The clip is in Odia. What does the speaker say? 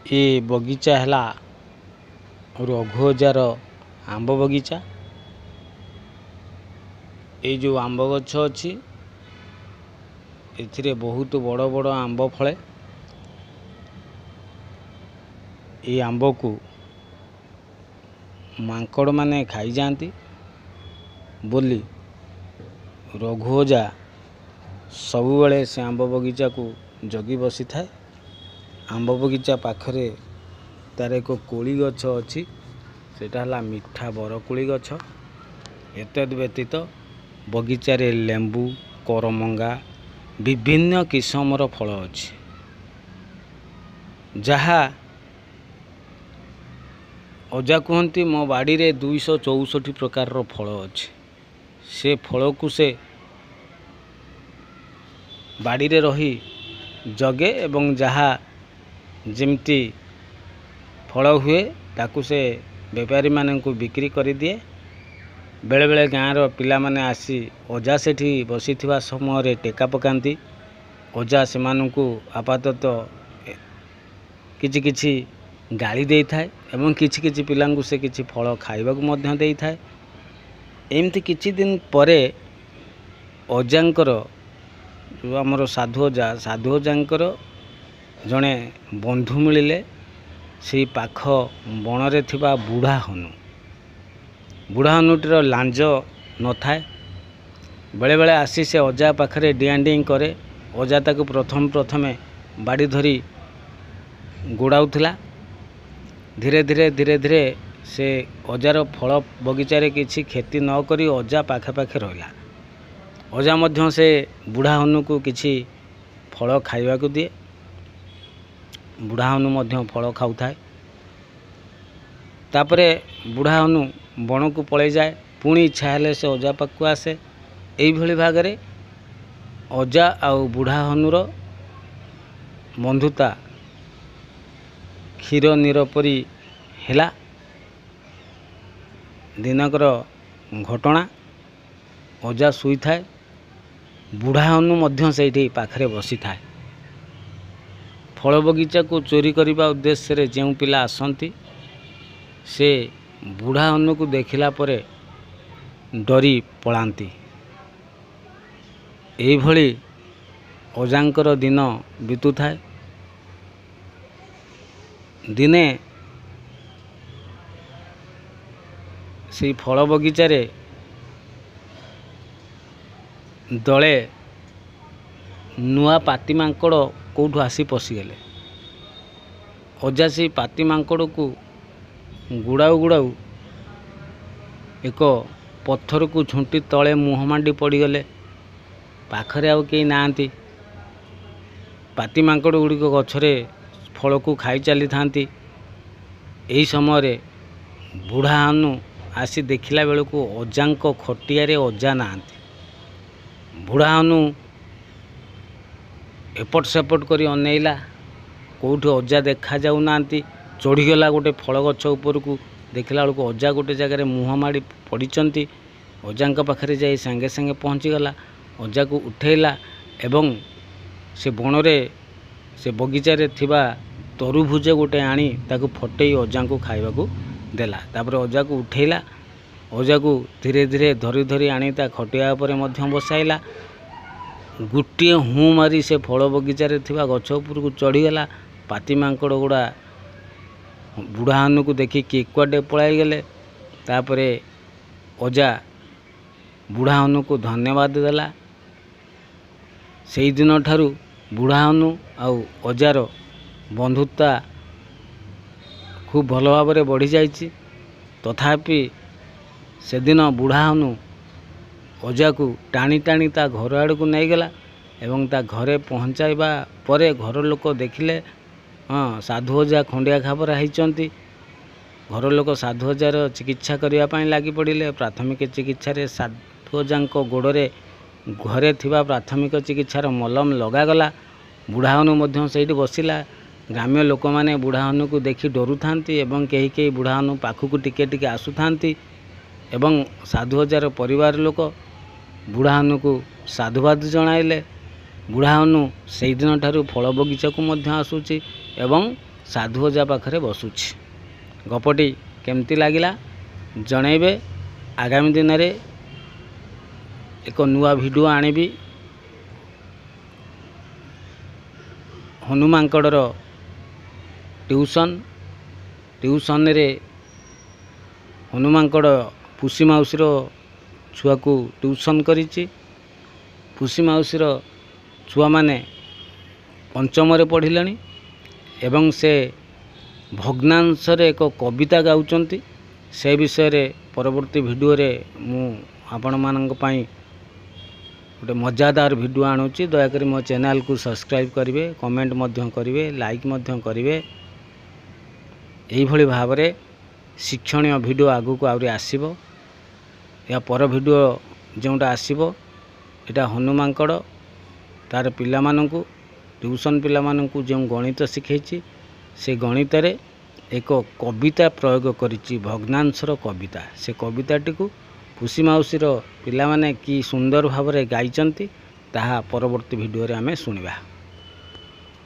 ଏ ବଗିଚା ହେଲା ରଘୁ ଅଜାର ଆମ୍ବ ବଗିଚା। ଏଇ ଯେଉଁ ଆମ୍ବ ଗଛ ଅଛି, ଏଥିରେ ବହୁତ ବଡ଼ ବଡ଼ ଆମ୍ବ ଫଳେ। ଏଇ ଆମ୍ବକୁ ମାଙ୍କଡ଼ମାନେ ଖାଇଯାଆନ୍ତି ବୋଲି ରଘୁ ଅଜା ସବୁବେଳେ ସେ ଆମ୍ବ ବଗିଚାକୁ ଜଗି ବସିଥାଏ। ଆମ୍ବ ବଗିଚା ପାଖରେ ତାର ଏକ କୋଳି ଗଛ ଅଛି, ସେଇଟା ହେଲା ମିଠା ବରକୋଳି ଗଛ। ଏତଦ୍ ବ୍ୟତୀତ ବଗିଚାରେ ଲେମ୍ବୁ, କରମଙ୍ଗା, ବିଭିନ୍ନ କିସମର ଫଳ ଅଛି, ଯାହା ଅଜା କୁହନ୍ତି ମୋ ବାଡ଼ିରେ 264 ପ୍ରକାରର ଫଳ ଅଛି। ସେ ଫଳକୁ ସେ ବାଡ଼ିରେ ରହି ଜଗେ ଏବଂ ଯାହା ଯେମିତି ଫଳ ହୁଏ ତାକୁ ସେ ବେପାରୀମାନଙ୍କୁ ବିକ୍ରି କରିଦିଏ। ବେଳେବେଳେ ଗାଁର ପିଲାମାନେ ଆସି ଅଜା ସେଠି ବସିଥିବା ସମୟରେ ଟେକା ପକାନ୍ତି। ଅଜା ସେମାନଙ୍କୁ ଆପାତତଃ କିଛି କିଛି ଗାଳି ଦେଇଥାଏ ଏବଂ କିଛି କିଛି ପିଲାଙ୍କୁ ସେ କିଛି ଫଳ ଖାଇବାକୁ ମଧ୍ୟ ଦେଇଥାଏ। ଏମିତି କିଛି ଦିନ ପରେ ଅଜାଙ୍କର, ଯେଉଁ ଆମର ସାଧୁ ଅଜା, ସାଧୁ ଅଜାଙ୍କର ଜଣେ ବନ୍ଧୁ ମିଳିଲେ, ସେଇ ପାଖ ବଣରେ ଥିବା ବୁଢ଼ା ହନୁ। ବୁଢ଼ା ହନୁଟିର ଲାଞ୍ଜ ନଥାଏ। ବେଳେବେଳେ ଆସି ସେ ଅଜା ପାଖରେ ଡିଆଁ ଡିଇଁ କରେ। ଅଜା ତାକୁ ପ୍ରଥମେ ପ୍ରଥମେ ବାଡ଼ି ଧରି ଗୋଡ଼ାଉଥିଲା। ଧୀରେ ଧୀରେ ଧୀରେ ଧୀରେ ସେ ଅଜାର ଫଳ ବଗିଚାରେ କିଛି କ୍ଷତି ନ କରି ଅଜା ପାଖେ ପାଖେ ରହିଲା। ଅଜା ମଧ୍ୟ ସେ ବୁଢ଼ା ହନୁକୁ କିଛି ଫଳ ଖାଇବାକୁ ଦିଏ। ବୁଢ଼ା ହନୁ ମଧ୍ୟ ଫଳ ଖାଉଥାଏ। ତାପରେ ବୁଢ଼ା ହନୁ ବଣକୁ ପଳାଇଯାଏ, ପୁଣି ଇଚ୍ଛା ହେଲେ ସେ ଅଜା ପାଖକୁ ଆସେ। ଏଇଭଳି ଭାବରେ ଅଜା ଆଉ ବୁଢ଼ା ହନୁର ବନ୍ଧୁତା କ୍ଷୀର ନୀର ପରି ହେଲା। ଦିନକର ଘଟଣା, ଅଜା ଶୋଇଥାଏ, ବୁଢ଼ା ହନୁ ମଧ୍ୟ ସେଇଠି ପାଖରେ ବସିଥାଏ। ଫଳ ବଗିଚାକୁ ଚୋରି କରିବା ଉଦ୍ଦେଶ୍ୟରେ ଯେଉଁ ପିଲା ଆସନ୍ତି, ସେ ବୁଢ଼ା ହନୁକୁ ଦେଖିଲା ପରେ ଡରି ପଳାନ୍ତି। ଏଇଭଳି ଅଜାଙ୍କର ଦିନ ବିତୁଥାଏ। ଦିନେ ସେଇ ଫଳ ବଗିଚାରେ ଦଳେ ନୂଆ ପାତି ମାଙ୍କଡ଼ କେଉଁଠୁ ଆସି ପଶିଗଲେ। ଅଜା ସେଇ ପାତି ମାଙ୍କଡ଼କୁ ଗୁଡ଼ାଉ ଗୁଡ଼ାଉ ଏକ ପଥରକୁ ଝୁଣ୍ଟି ତଳେ ମୁହଁ ମାଣ୍ଡି ପଡ଼ିଗଲେ। ପାଖରେ ଆଉ କେହି ନାହାନ୍ତି। ପାତି ମାଙ୍କଡ଼ ଗୁଡ଼ିକ ଗଛରେ ଫଳକୁ ଖାଇ ଚାଲିଥାନ୍ତି। ଏହି ସମୟରେ ବୁଢ଼ା ହନୁ ଆସି ଦେଖିଲା ବେଳକୁ ଅଜାଙ୍କ ଖଟିଆରେ ଅଜା ନାହାନ୍ତି। ବୁଢ଼ା ହନୁ ଏପଟ ସେପଟ କରି ଅନେଇଲା, କେଉଁଠି ଅଜା ଦେଖାଯାଉନାହାନ୍ତି। ଚଢ଼ିଗଲା ଗୋଟେ ଫଳ ଗଛ ଉପରକୁ। ଦେଖିଲା ବେଳକୁ ଅଜା ଗୋଟେ ଜାଗାରେ ମୁହଁ ମାଡ଼ି ପଡ଼ିଛନ୍ତି। ଅଜାଙ୍କ ପାଖରେ ଯାଇ ସାଙ୍ଗେ ସାଙ୍ଗେ ପହଞ୍ଚିଗଲା, ଅଜାକୁ ଉଠେଇଲା ଏବଂ ସେ ବଣରେ ସେ ବଗିଚାରେ ଥିବା ତରଭୁଜ ଗୋଟେ ଆଣି ତାକୁ ଫଟେଇ ଅଜାଙ୍କୁ ଖାଇବାକୁ ଦେଲା। ତାପରେ ଅଜାକୁ ଉଠେଇଲା, ଅଜାକୁ ଧୀରେ ଧୀରେ ଧରି ଧରି ଆଣି ତା ଖଟିଆ ଉପରେ ମଧ୍ୟ ବସାଇଲା। ଗୋଟିଏ ହୁଁ ମାରି ସେ ଫଳ ବଗିଚାରେ ଥିବା ଗଛ ଉପରକୁ ଚଢ଼ିଗଲା। ପାତି ମାଙ୍କଡ଼ ଗୁଡ଼ା ବୁଢ଼ା ହନୁକୁ ଦେଖି କିଏ କୁଆଡ଼େ ପଳାଇଗଲେ। ତାପରେ ଅଜା ବୁଢ଼ା ହନୁକୁ ଧନ୍ୟବାଦ ଦେଲା। ସେଇଦିନଠାରୁ ବୁଢ଼ା ହନୁ ଆଉ ଅଜାର ବନ୍ଧୁତା ଖୁବ୍ ଭଲ ଭାବରେ ବଢ଼ିଯାଇଛି। ତଥାପି ସେଦିନ ବୁଢ଼ା ହନୁ ଅଜାକୁ ଟାଣି ଟାଣି ତା ଘର ଆଡ଼କୁ ନେଇଗଲା ଏବଂ ତା ଘରେ ପହଞ୍ଚାଇବା ପରେ ଘର ଲୋକ ଦେଖିଲେ, ହଁ, ସାଧୁ ଅଜା ଖଣ୍ଡିଆ ଖାବରା ହେଇଛନ୍ତି। ଘର ଲୋକ ସାଧୁ ଅଜାର ଚିକିତ୍ସା କରିବା ପାଇଁ ଲାଗି ପଡ଼ିଲେ। ପ୍ରାଥମିକ ଚିକିତ୍ସାରେ ସାଧୁ ଅଜାଙ୍କ ଗୋଡ଼ରେ ଘରେ ଥିବା ପ୍ରାଥମିକ ଚିକିତ୍ସାର ମଲମ ଲଗାଗଲା। ବୁଢ଼ା ହନୁ ମଧ୍ୟ ସେଇଠି ବସିଲା। ଗ୍ରାମ୍ୟ ଲୋକମାନେ ବୁଢ଼ା ହନୁକୁ ଦେଖି ଡରୁଥାନ୍ତି ଏବଂ କେହି କେହି ବୁଢ଼ା ହନୁ ପାଖକୁ ଟିକେ ଟିକେ ଆସୁଥାନ୍ତି ଏବଂ ସାଧୁ ଅଜାର ପରିବାର ଲୋକ ବୁଢ଼ା ହନୁକୁ ସାଧୁବାଦ ଜଣାଇଲେ। ବୁଢ଼ା ହନୁ ସେଇଦିନଠାରୁ ଫଳ ବଗିଚାକୁ ମଧ୍ୟ ଆସୁଛି ଏବଂ ସାଧୁ ଅଜା ପାଖରେ ବସୁଛି। ଗପଟି କେମିତି ଲାଗିଲା ଜଣାଇବେ। ଆଗାମୀ ଦିନରେ ଏକ ନୂଆ ଭିଡ଼ିଓ ଆଣିବି, ହନୁମାଙ୍କଡ଼ର ଟ୍ୟୁସନ୍। ଟ୍ୟୁସନ୍ରେ ହନୁମାଙ୍କଡ଼ ପୁଷି ମାଉସୀର ଛୁଆକୁ ଟ୍ୟୁସନ୍ କରିଛି। ପୁଷି ମାଉସୀର ଛୁଆମାନେ ପଞ୍ଚମରେ ପଢ଼ିଲେଣି ଏବଂ ସେ ଭଗ୍ନାଂଶରେ ଏକ କବିତା ଗାଉଛନ୍ତି। ସେ ବିଷୟରେ ପରବର୍ତ୍ତୀ ଭିଡ଼ିଓରେ ମୁଁ ଆପଣମାନଙ୍କ ପାଇଁ ଗୋଟେ ମଜାଦାର ଭିଡ଼ିଓ ଆଣୁଛି। ଦୟାକରି ମୋ ଚ୍ୟାନେଲକୁ ସବସ୍କ୍ରାଇବ୍ କରିବେ, କମେଣ୍ଟ ମଧ୍ୟ କରିବେ, ଲାଇକ୍ ମଧ୍ୟ କରିବେ। ଏଇଭଳି ଭାବରେ ଶିକ୍ଷଣୀୟ ଭିଡ଼ିଓ ଆଗକୁ ଆହୁରି ଆସିବ। ଏହା ପର ଭିଡ଼ିଓ ଯେଉଁଟା ଆସିବ, ଏଇଟା ହନୁମାଙ୍କଡ଼ ତାର ପିଲାମାନଙ୍କୁ, ଟ୍ୟୁସନ୍ ପିଲାମାନଙ୍କୁ ଯେଉଁ ଗଣିତ ଶିଖେଇଛି, ସେ ଗଣିତରେ ଏକ କବିତା ପ୍ରୟୋଗ କରିଛି, ଭଗ୍ନାଂଶର କବିତା। ସେ କବିତାଟିକୁ ପୁଷି ମାଉସୀର ପିଲାମାନେ କି ସୁନ୍ଦର ଭାବରେ ଗାଇଛନ୍ତି, ତାହା ପରବର୍ତ୍ତୀ ଭିଡ଼ିଓରେ ଆମେ ଶୁଣିବା।